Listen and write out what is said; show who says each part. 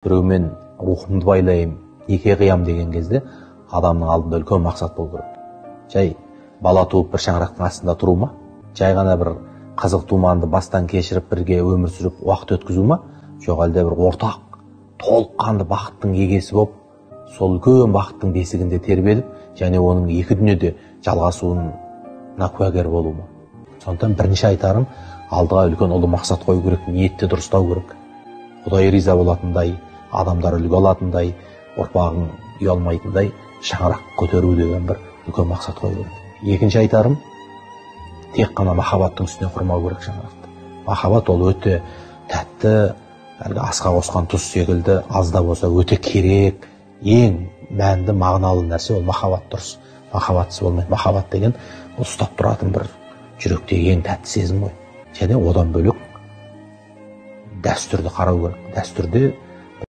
Speaker 1: Біреумен рухымды байлаймын, неке қиямын деген кезде адамның алдында үлкен мақсат болу керек. Жай бала туып бір шаңырақтың астында тұру ма? Жай ғана бір қызық думанды бастан кешіріп бірге өмір сүріп уақыт өткізу ма? Жоқ, әлде бір ортақ толыққанды бақыттың егесі болып, сол үлкен бақыттың бесігінде тербеліп, және оның екі дүниеде жалғасуына куәгер болу ма? Сондықтан бірінші айтарым, алдыға үлкен ұлы мақсат қою керек, ниетті дұрыстау керек. Құдай риза болатындай, адамдар үлгі алатындай, ұрпағың ұялмайтындай шаңырақ көтеру деген бір үлкен мақсат қою керек. Екінші айтарым, тек қана махаббаттың үстіне құрмау керек шаңырақты. Махаббат ол өте тәтті, әлгі асқа қосқан тұз секілді, аз да болса өте керек, ең мәнді, мағыналы нәрсе ол махаббат дұрыс. Махаббатсыз болмайды. Махаббат деген ол ұстап тұратын бір жүректегі ең тәтті сезім ғой. Және одан бөлек дәстүрді қарау керек. Дәстүрде